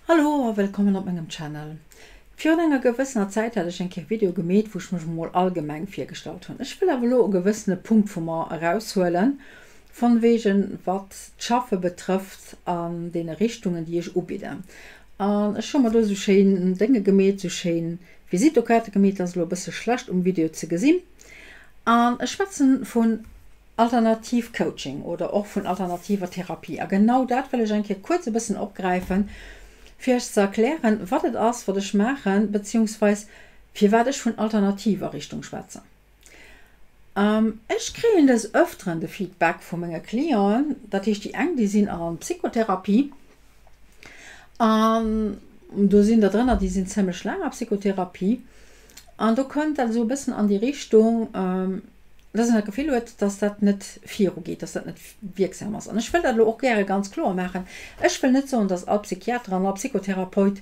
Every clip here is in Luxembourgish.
Hallo a wëllkommen op mengem Channel. Virun enger gewëssener Zäit hat ech eng Kéier Video gemeet wou ech mech emol allgemeng virgestallt hunn. Ech wëll awer elo e gewëssene Punkt vu mer eraushuelen von wegen wat d'Schaffe betrëfft an deene Richtungen déi ech ubidden. An ech hu mer do sou schéin Dénge gemeet, sou schéin Visitokaarte gemeet, dat ass elo e bësse schlecht um Video ze gesinn. An ech schwätzen vun Alternativ Coaching oder och vun alternativer Therapie. A genau dat wëll ech eng Kéier kuerz e bëssen opgräifen, fir Iech ze erklären, wat et ass, wat ech maachen, beziehungsweis firwat ech vun alternativer Richtung schwätzen. Ech kréien des Öfteren de Feedback vu menge Clienten, dat heescht déi eng, déi sinn an Psychotherapie an do sinn der drënner, déi sinn zimlech laang a Psychotherapie an do kënnt dat esou e bëssen an déi Richtung, dass een dat Gefill huet, dass dat net virugeet, dass dat net wierksam ass. An ech wëll dat elo och gäre ganz kloer maachen, Ech wëll net soen, dass all Psychiater an all Psychotherapeut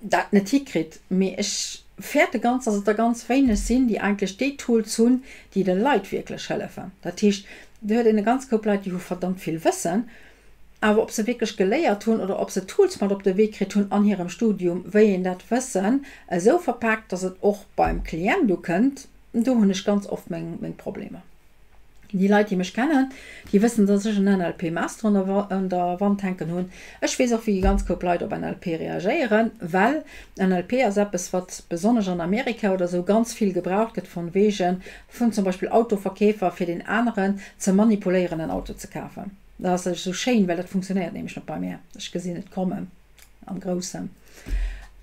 dat net hikritt, mee ech fäerte ganz, dass et der ganz wéineg sinn, déi eigentlech déi Tools hunn, déi de Leit wierklech hëllefen. Dat heescht, do huet een e ganz Koup Leit, déi hu verdammt vill Wëssen, awer ob se wierklech geléiert hunn oder ob se Tools mat op de Wee kritt hunn an hirem Studium, wéi een dat Wëssen esou verpaakt, dass et och beim Klient ukënnt, Do hunn ech ganz oft meng meng Problemer. Déi Leit, déi mech kennen, déi wëssen, dass ech en NLP Master un der un der Wand hänken hunn. Ech weess och, wéi ganz Koup Leit op NLP reagéieren, well NLP ass eppes, wat besonnesch an Amerika oder esou ganz vill gebraucht gëtt von wegen vun zum Beispill Autoverkeefer, fir deen aneren ze manipuléieren en Auto ze kafen. Dat ass esou schéin, well dat funktionéiert nämlech net bei mär. Ech gesinn et kommen. Am Groussen.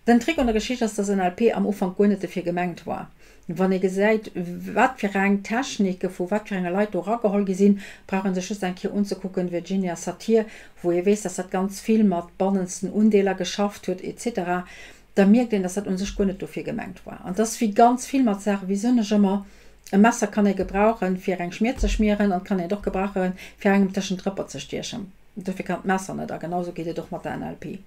Den Trick un der Geschicht ass, dass NLP am Ufank guer net dofir gemengt war. Wann ee gesäit, wat fir eng Technike vu wat fir enge Leit do erageholl gi sinn, brauch ee sech just eng Kéier unzekucken, Virginia Satir, wou ee weess, dass dat ganz vill mat bannensten Undeeler geschafft huet, etc. Da mierkt een, dass dat u sech guer net dofir gemengt war. An dass wéi ganz vill mat Saachen, wéi soen ech ëmmer, e Messer kann ee gebrauchen, fir eng Schmier ze schmieren, an et kann een et och gebrauchen, fir engem tëschent d'Rëpper ze stiechen. Dofir kann d'Messer net, a genau sou geet et och mat der NLP.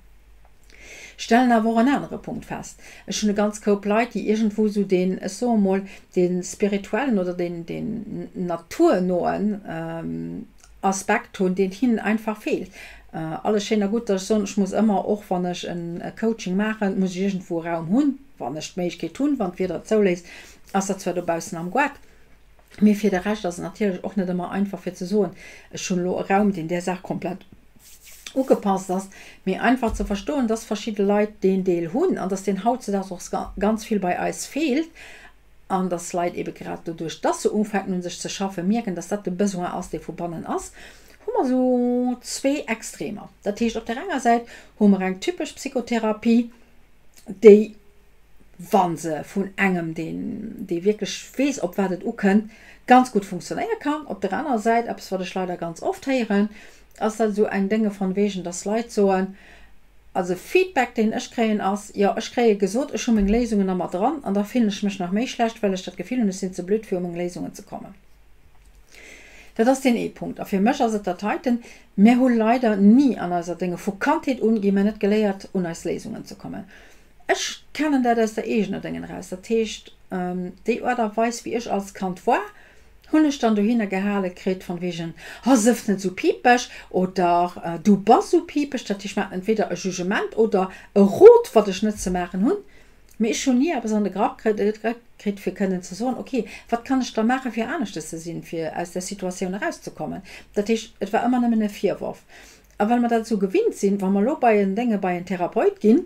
Ech stellen awer och en anere Punkt fest, Ech hunn e ganz Koup Leit, déi iergendwou sou deen, ech soe mol, dee spirituellen oder deen, deen naturnoen Aspekt hunn, deen hinnen einfach feelt. Alles schéin a gutt, datt ech soen, ech muss ëmmer, och wann ech e Coaching maachen, muss ech iergendwou e Raum hunn, wann ech d'Méiglechkeet hunn, wann d'Wieder et zouléisst, ass dat zwar dobaussen am Goart, Mee fir de Rescht ass et natierlech och net ëmmer einfach fir ze soen, ech hunn elo e Raum, deen där Saach komplett ugepasst ass. Mee einfach ze verstoen, dass verschidde Leit deen Deel hunn an dass deen hautzedaags och ganz vill bei eis feelt an dass Leit ebe grad doduerch, dass se ufänken un sech ze schaffen, mierken, dass dat de Besoin ass, dee vu bannen ass, hu mer esou zwee Extremer. Dat heescht, op där enger Säit hu mer eng typesch Psychotherapie, déi, wa se vun engem, deen, dee wierklech weess, op wat et ukënnt, ganz gutt funktionéiere kann. Op der anerer Säit, eppes, wat ech leider ganz oft héieren, ass dat esou eng Dénge von wegen, dass Leit soen, also Feedback, deen ech kréien, ass, jo, ech kréie gesot, ech hu meng Léisungen a mer dran an da fillen ech mech nach méi schlecht, well ech dat Gefill hunn, ech sinn ze blöd, fir u meng Léisungen ze kommen. Dat ass deen ee Punkt. A fir mech ass et dat heiten, Mir hu leider ni an eiser Dénge, vu Kandheet un gi mir net geléiert, un eis Léisungen ze kommen. Ech kennen dat aus der eegener Déngen eraus. Dat heescht, déi Aart a Weis, wéi ech als Kand war, hunn ech dann dohinner gehale kritt von wegen, Oh, sëff net esou piipeg oder Du bass esou piipeg. Dat heescht, mer haten entweder e Jugement oder e Rot, wat ech net ze maachen hunn. Mee ech hunn ni eppes an de Grapp kritt, fir kënnen ze soen, Ok, wat kann ech da maachen, fir aneschtes ze sinn, fir aus där Situatioun erauszekommen? Dat heescht, et war ëmmer nëmmen e Virworf. A well mer dat esou gewinnt sinn, wa mer elo bei en Dénge, bei en Therapeut ginn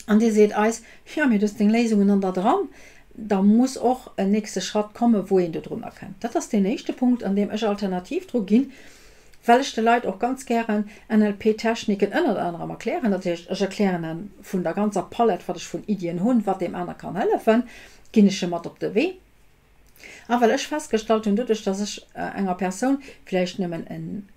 an dee seet eis, Jo, mee du hues deng Léisungen an der dran, da muss och en nächste Schratt kommen, wou een dodrunner kënnt. Dat ass deen éischte Punkt, an deem ech alternativ dru ginn, well ech de Leit och ganz gären NLP-Techniken ënnert anerem erklären. Dat heescht, ech erklären en vun der ganzer Palett, wat ech vun Iddien hunn, wat deem aner kann hëllefen, ginn ech e mat op de Wee. A well ech festgestallt hunn, doduerch dass ech enger Persoun vläicht nëmmen en,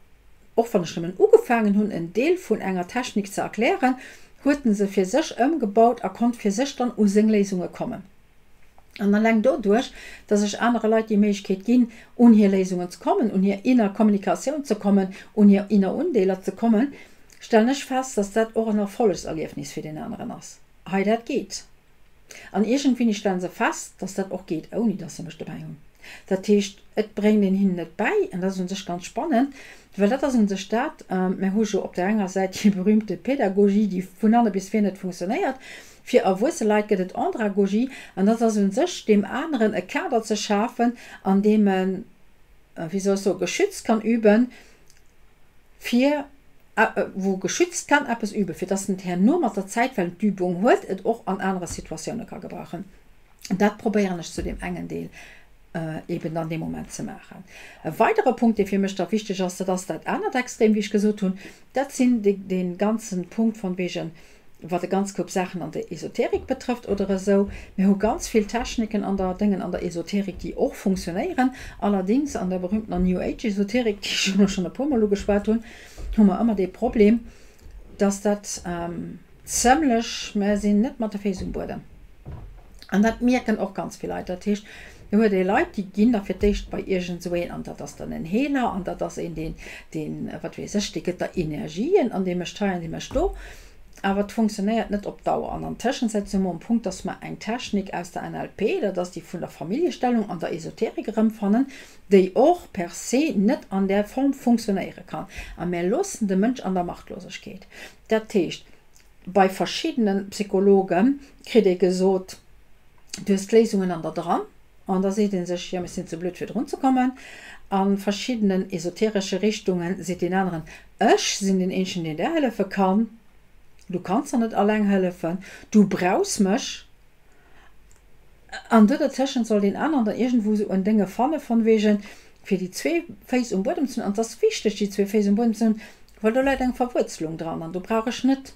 och wann ech nëmmen ugefaangen hunn, en Deel vun enger Technik ze erklären, huet en se fir sech ëmgebaut a konnt fir sech dann u seng Léisunge kommen. An alleng doduerch, dass ech anere Leit déi Méiglechkeet ginn, un hir Léisungen ze kommen, un hir inner Kommunikatioun ze kommen, un hir inner Undeeler ze kommen, stellen ech fest, dass dat och en Erfollegserliefnis fir deen aneren ass. Hei, dat geet. An iergendwéini stellen se fest, dass dat och geet, ouni dass se mech dobäi hunn. Dat heescht, et bréngt een hinnen et bäi, an dat ass u sech ganz spannend, well dat ass u sech dat, mir hu jo op där enger Säit déi berühmte Pädagogie, déi vun hanne bis vir net funktionéiert, fir erwuesse Leit gëtt et Andragogie, an dat ass u sech deem aneren e Kader ze schafen, an deem en, wéi soll ech soen, geschützt kann üben, fir, wou geschützt kann eppes üben, fir dass en et herno mat der Zäit, well en d'Übung huet, et och an anere Situatioune ka gebrauchen. Dat probéieren ech zu deem engen Deel eben dann dee Moment ze maachen. E weidere Punkt, dee fir mech da wichteg ass, dat ass dat anert Extrem, wéi ech gesot hunn, dat sinn dee ganze Punkt von wegen, wat e ganz Koup Saachen an der Esoterik betrëfft oder esou. Mir hu ganz vill Techniken an der Déngen an der Esoterik, déi och funktionéieren. Allerdings an der berühmtener New Age Esoterik, déi ech elo schonn e puermol ugeschwat hunn, hu mer ëmmer dee Problem, dass dat, Zëmlech, mä sinn net mat de Féiss um Buedem. An dat mierken och ganz vill Leit. Dat heescht, do huet ee Leit, déi ginn da fir d'éischt bei iergend esou een, an dat ass dann en Heeler, an dat ass een, deen, deen, wat weess ech, dee gëtt der Energien an dee mécht hei an dee mécht do. Awer et funktionéiert net op Dauer. An an Tëschenzäit si mer um Punkt, dass mer eng Technik aus der NLP, dat ass déi vun der Familljestellung an der Esoterik erëmfannen, déi och per se net an där Form funktionéiere kann. A mär loossen de Mënsch an der Machtlosegkeet. Dat heescht, bei verschiddene Psychologe kritt ee gesot, du hues d'Léisungen an der dran, an da seet ee sech, jo, mir sinn ze blöd fir drun ze kommen. A verschiddenen esoteresche Richtunge seet deen aneren, ech sinn deen eenzegen, deen där hëllefe kann, du kanns der net alleng hëllefen, du brauchs mech. An do dertëschent soll deen aneren dann iergendwou esou en Dénge fanne von wegen, fir déi zwee Féiss um Buedem ze hunn. An et ass wichteg, déi zwee Féiss um Buedem ze hunn, well do läit eng Verwuerzelung dran. An do brauch ech net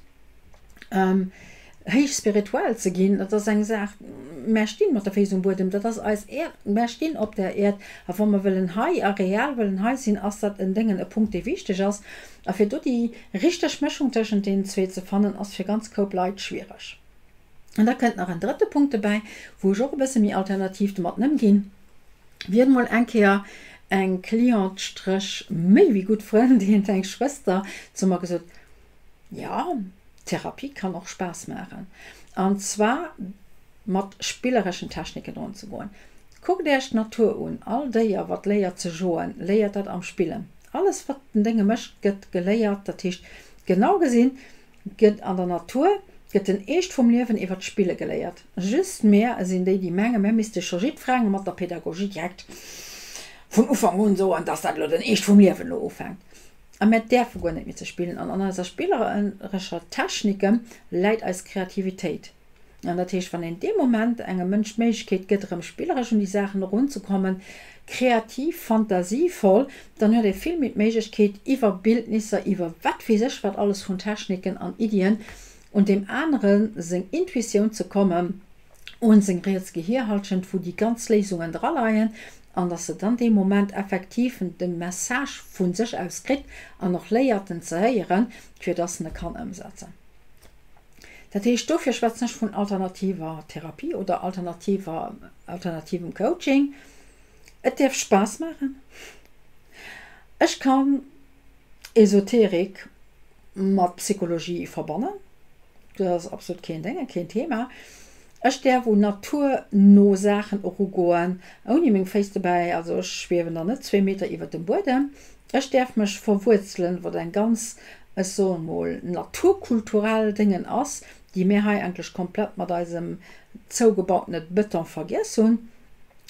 héich spirituell ze ginn. Dat ass eng Saach, mär stinn mat de Féiss um Buedem, dat ass eis Äerd, mär stinn op der Äerd. A wa mer wëllen hei a real wëllen hei sinn, ass dat en Déngen, e Punkt, dee wichteg ass. A fir do déi richteg Mëschung tëschent deenen zwee ze fannen, ass fir ganz Koup Leit schwiereg. An da kënnt nach en drëtte Punkt dobäi, wou ech och e bësse méi alternativ domat ëmginn. Wien mol eng Kéier eng Cliente, Stréch méi wéi gutt Frëndin, eng Schwëster, zu mer gesot, Jo, Therapie kann och Spaass maachen. An zwar mat spillereschen Techniken drun ze goen. Kuckt Äech d'Natur un, all Déier wat léiert ze joen, léiert dat am Spillen. Alles wat den Dénge mécht, gëtt geléiert, dat heescht genau gesinn, Gëtt an der Natur gëtt den Eescht vum Liewen iwwer d'Spille geléiert. Just mär sinn déi, déi mengen, mär misste scho jiddferengem mat der Pädagogie direkt vun Ufank un soen, dass dat elo den Eescht vum Liewen elo ufänkt. A mär däerfe guer net méi ze spillen. An an eiser spillerescher Technike läit eis Kreativitéit. An dat heescht, wann een dee Moment engem Mënsch d'Méiglechkeet gëtt, erëm spilleresch un déi Saachen erunzekommen, kreativ, fantasievoll, dann huet ee vill méi d'Méiglechkeet, iwwer Bildnisser, iwwer wat weess ech wat alles vun Techniken an Iddien, un deem anere seng Intuitioun ze kommen, un seng riets Gehirhallschent, wou déi ganz Léisungen draleien, an dass se dann dee Moment effektiv de Message vu sech aus kritt an och léiert, en ze héieren, fir dass en e kann ëmsetzen. Dat heescht, dofir schwätzen ech vun alternativer Therapie oder alternativer, alternativem Coaching. Et däerf Spaass maachen. Ech kann Esoterik mat Psychologie verbannen, dat ass absolut keen Déngen, keen Thema. Ech däerf un naturno Saachen erugoen, ouni meng Féiss dobäi, also ech schwiewen dann net zwee Meter iwwert dem Buedem. Ech däerf mech verwuerzelen, wat eng ganz, ech soe mol, naturkulturell Déngen ass, déi mir hei eigentlech komplett mat eisem zougebautene Beton vergiess hunn.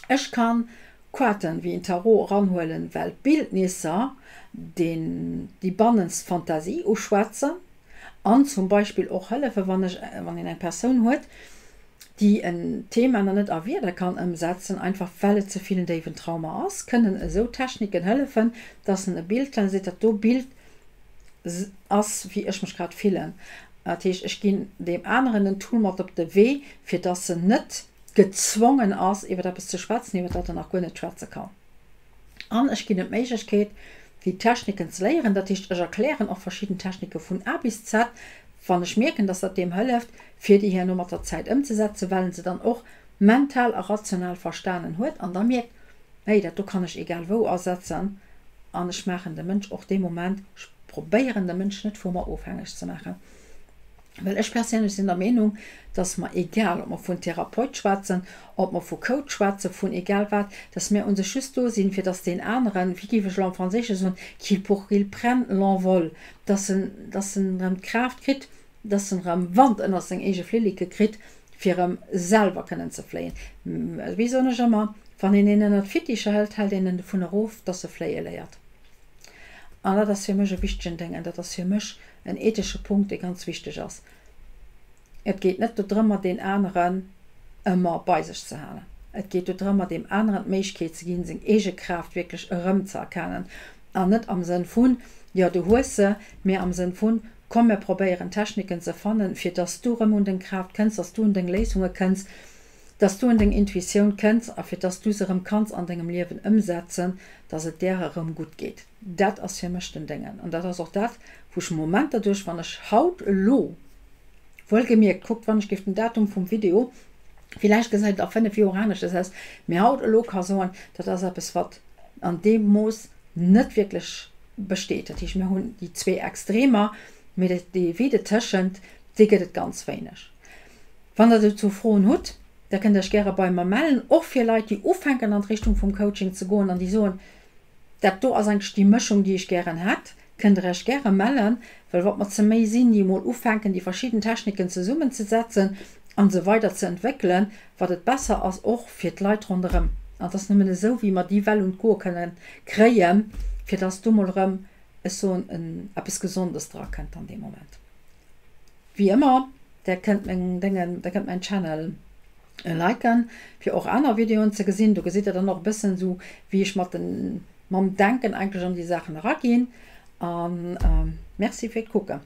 Ech kann Koarten wéi en Tarot eranhuelen, well d'Bildnisser deen déi bannenst Fantasie uschwätzen an zum Beispill och hëllefen, wann ech, wann een eng Persoun huet, déi en Thema nach net a Wierder kann ëmsetzen, einfach well et ze vill en déiwen Trauma ass, kënnen esou Techniken hëllefen, dass en e Bild dann seet, dat do Bild ass wéi ech mech grad fillen. Dat heescht, ech ginn deem aneren en Tool mat op de Wee, fir dass en net gezwongen ass, iwwer eppes ze schwätzen, iwwer dat en nach guer net schwätze kann. An ech ginn em d'Méiglechkeet, déi Techniken ze léieren. Dat heescht, ech erklären och verschidden Technike vun A bis Z, wann ech mierken, dass dat deem hëlleft, fir déi herno mat der Zäit ëmzesetzen, well en se dann och mental a rational verstanen huet an da mierkt, Hey, dat do kann ech egal wou asetzen an ech maachen de Mënsch och dee Moment, ech probéieren de Mënsch net vu mer ofhängeg ze maachen. Well ech perséinlech sinn der Meenung, dass mer, egal ob mer vun Therapeut schwätzen, ob mer vu Coach schwätzen, vun egal wat, dass mir u sech just do sinn, fir dass deen aneren, wéi géif ech elo am Franséische soen, qu'il pour qu'il prenne l'envol, dass en, dass en erëm d'Kraaft kritt, dass en erëm Wand ënner seng eege Flilleke kritt, fir erëm selwer kënnen ze fléien. Wéi soen ech ëmmer, Wann een een ënner d'Fitticher hëlt, hält een en dovun erof, dass e fléie léiert. An dat ass fir mech e wichtegen Déng an dat ass fir mech en ethesche Punkt, dee ganz wichteg ass. Et geet net dodrëmmer, deen aneren ëmmer bei sech ze halen. Et geet dodrëmmer, deem aneren d'Méiglechkeet ze ginn, seng eege Kraaft wierklech erëmzeerkennen. An net am Sënn vun, Jo, du hues se, mee am Sënn vun, Komm, mir probéieren Techniken ze fannen, fir dass du erëm un deng Kraaft kënns, dass du un deng Léisunge kënns, dass du un deng Intuitioun kënns a fir dass du se erëm kanns an dengem Liewen ëmsetzen, dass et där erëm gutt geet. Dat ass fir mech den Déngen. An dat ass och dat, wou ech Momenter duerch, wann ech haut elo, wuelgemierkt, kuckt wann ech géif den Datum vum Video, villäicht gesäit et a 5 Joer aneschters aus, mee haut elo ka soen, dat ass eppes wat an deem Mooss net wierklech besteet. Dat heescht, mir hunn déi zwee Extremer, mee dee Vide tëschent, dee gëtt et ganz wéineg. Wann der dozou Froen hutt, da kënnt der iech gäre bei mer mellen, och fir Leit, déi ufänken an d'Richtung vum Coaching ze goen an déi soen, dat do ass eigentlech déi Mëschung, déi ech gären hätt, kënnt der iech gäre mellen, well wat mer ze méi sinn, déi emol ufänken, déi verschidden Techniken zesummenzesetzen a se weider ze entwéckelen, wat et besser ass och fir d'Leit ronderëm. An et ass nëmmen esou, wéi mer déi Well un d'Goe kënnen kréien, fir dass do mol erëm, ech soen, eppes Gesondes drakënnt an deem Moment. Wéi ëmmer, där kënnt meng Déngen, där kënnt mäin Channel liken, fir och aner Videoen ze gesinn. Do gesitt der dann och e bëssen esou, wéi ech mat den, mam Denken eigentlech an déi Saachen eraginn. An merci fir d'Kucken.